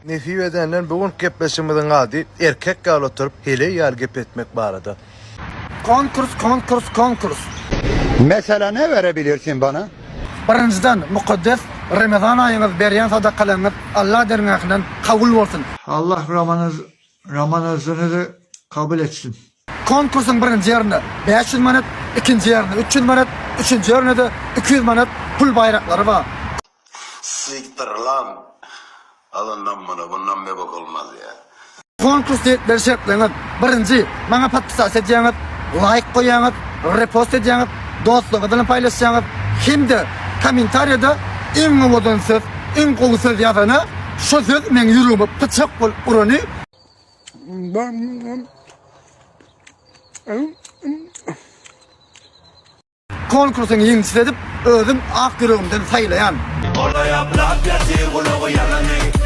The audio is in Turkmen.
Nesip edenden bu günki gepleşigimiziň ady erkek ýaly oturyp heleý ýaly gep etmek barada. Konkurs konkurs konkurs. Mesela ne verebilirsin bana? Birinjiden mukaddes Remezan aýyňyz berýän sadakalaryňyz Alla dergähinden kabul bolsun. Allah Ramanaz Ramazanyňyzy kabul etsin. Konkursyň birinji ýerine 500 manat, ikinji ýerine 300 manat, üçünji ýerine-de 200 manat pul baýraklary bar. Siktir lan. Alyndan muny, bundan bir bok olmaz ya. Konkurs diýip şertleriňiz, birinji, maňa podpisasiýa edýäňiz, laýk goýýaňyz, repost edýäňiz, dostlaryňyz bilen paýlaşýaňyz hem-de kommentariýada iň owadan söz, iň gowy söz ýazana şo söz meň ýüregime pyçak bolup urany. Konkursyň ýeňijisi edip özüm ak ýüregimden saýlaýan. Ola ýaplap ýatyr gulagy ýalany.